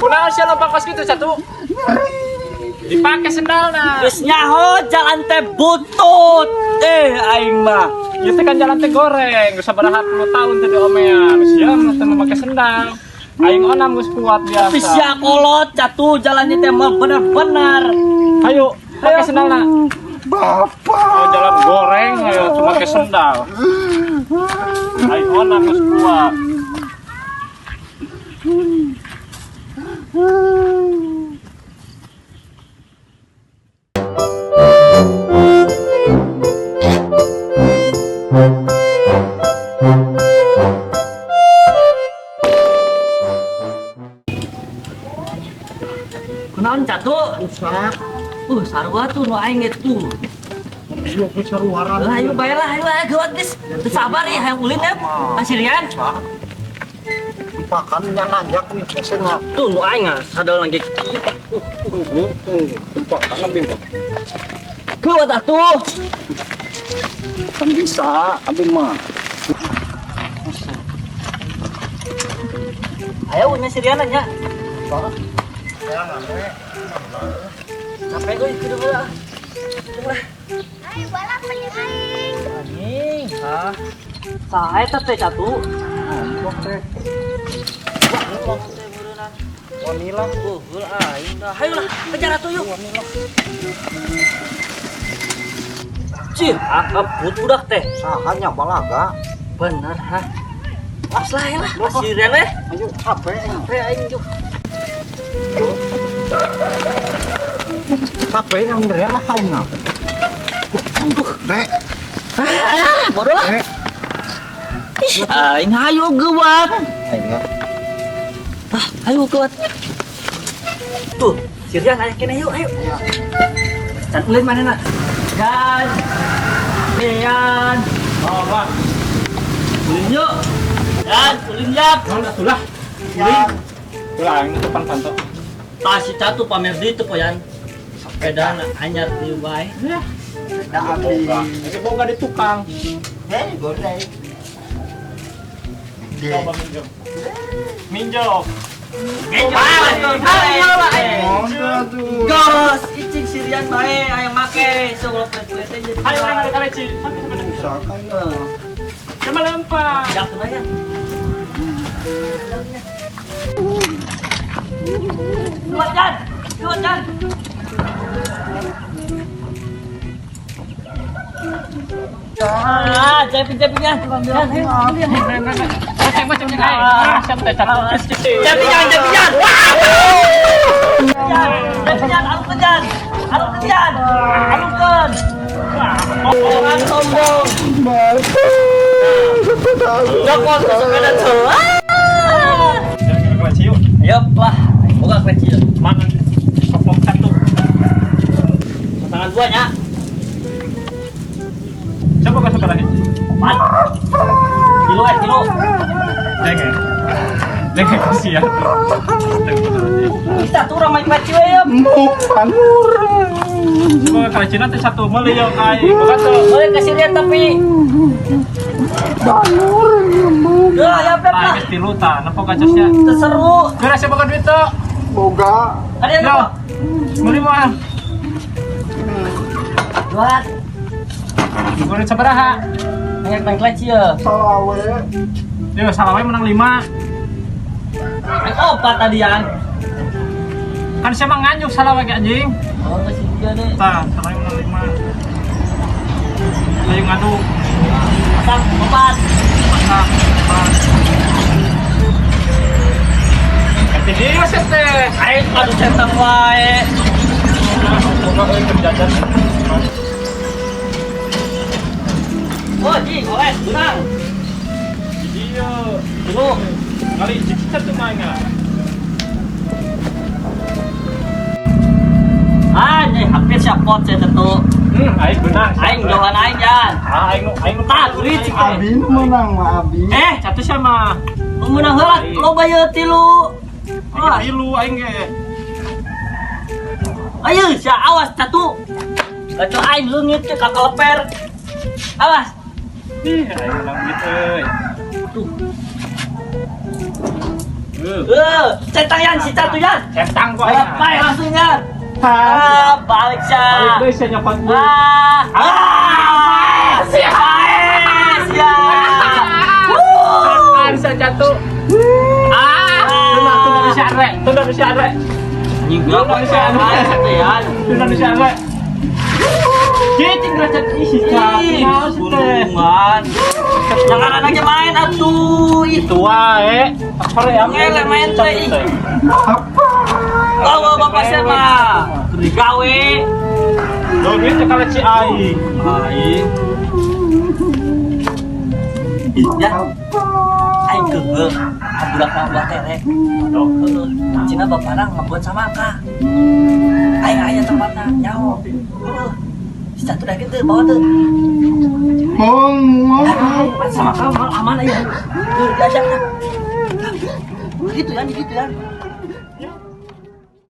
Kunaon sia lompat kos kitu satu? Dipake sendalna. Geus nyaho jalan teh butut. Eh, aing mah. Ieu teh kan jalan teh goreng, geus sabaraha puluh tahun teh diomean. Sia mah teh make sendal. Aing onam geus kuat biasa. Tapi sia kolot catu jalannya teh mah bener-bener. Ayo, pakai sendalna. Bapak. Oh, jalan goreng ayo cuma pakai sendal. Aing onam geus kuat. Kunaon catu? Sarua tuh nu aing ge tuh. Lah ayo bae lah, ayo ayo gawat geus. Teu sabar ya hayang ulin ya. Kasirian. Makan yang nanjak nih, biasanya. Tuh nu aing ah sadar lagi. Tumpakan lebih mah. Gawat atuh. Kan bisa, abi mah. Ayo nya sirian nya. Capek euy kudu heula. Ayo balap aing. Anjing, hah. Saha eta teh catu? Teh. Wah, teh beureunan. Wanila. Heul aing dah. Hayu lah, kejar atuh yuk. Cih, ngebut budak teh. Sahanya balaga. Bener, hah. Las lah, ya lah. Sirian weh. Ayo, capek. Capek aing yuk. Capek yang bener lah kau ngap. Dek, Ah, bodoh lah. dek. Ih, aing hayu geuwat. Ayo. Ah, ayo geuwat. Tuh, Sirian aya keneh yuk, ayo. Can ulin mana nak? Yan. Yan. Oh, Pak. Ulin yuk. Yan, ulin yap. Naon atuh lah. Ulin. Ulah aing depan panto. Tah si catu pamer deui teu poyan. Sepeda anyar deui bae. Dah abi. Boga. Ini boga di tukang. Hei, boleh. Coba minjem. Minjem. Gos, icing sirian bae aya make sok lopet-lopet jadi. Ayo urang ada kaleci. Sampai sampai. Misalkan Sama lempar. Jak ya. Dua jan, dua jan. Ah, cepin cepinnya. Macam-macam yang aing. Ah, siap teh catu. Cepinyan, cepinyan. Cepinyan, alungkeun jan. Alungkeun jan. Alungkeun. Jangan sombong. Jokot sepeda tuh. Jangan kaleci yuk. Ayo lah, boga kleci yuk. Mana? Sopok satu. Pasangan dua nya. Coba ka sebelah hiji. Empat. Kilo eh kilo. Jangan. Jangan kasihan. Kita tuh orang main kleci we yuk. mau bangun. Coba kaleci nanti satu meuli yuk aing. Boga tuh. Boleh kasih lihat tapi. Bangun. Ya, ya, Pep Ah, lah. geus tilu tah, nempo kacosnya. Seru. Geura siapa boga duit tuh? Boga. Ada yang Yo. apa? Meuli mah. Dua. Boga duit sabaraha? Banyak main kleci ya. Salawe. Yo, salawe menang 5. Main opat tadi yang. Kan siapa nganjuk salawe ge anjing? Oh, kasih dia deh. Tah, salawe menang 5. Ayo ngadu. Pasang opat. Pasang, empat. Ganti dia sih teh. Aing adu centang wae. Boga euy kerjajan. Oh, ji, oleh, benang. Iya. Dulu. Kali cicit satu main ah. Ah, ini hampir siap pot saya tentu. Aing benang. Aing jauhan aing jan. Ah, aing nu aing nu Tah, duit cik. Abi nu menang mah abi. Eh, Satu sama. menang heula loba ye tilu. Aing tilu aing ge. Ayo, sia awas satu. Kacau aing leungit ke kakeleper. Awas. Ih, aing menang duit euy. Tuh. Eh, centang, Yan, si Catu, Yan. Centang kok aing. Paeh langsung, Yan. Ah, balik sia. Balik deui sia nyokot bu. Ah, ah, siap, siap. Ah, bisa jatuh. Ah, tunda tunda bisa arek, tunda bisa arek. Anjing gua bisa apa ya? Tunda bisa arek. Cicing rasa ih, Ih, gunungan. Jangan anaknya main atuh. Ih, Itu wae. Apa ya? Ngele main teh, ih. Tahu bapak siapa? Gawe. Loh, duit teh kalau ci aing. Aing. Ya. Aing keukeuh. Budak mah buat terek. Heeh. Cina bapana ngebuat samangka. Aing aya tempatna nyaho. Heeh. Si Catu dah gitu bawa tuh. Mong, mong. Sama kamu aman aja. Tuh diajak kan. Gitu ya, gitu ya.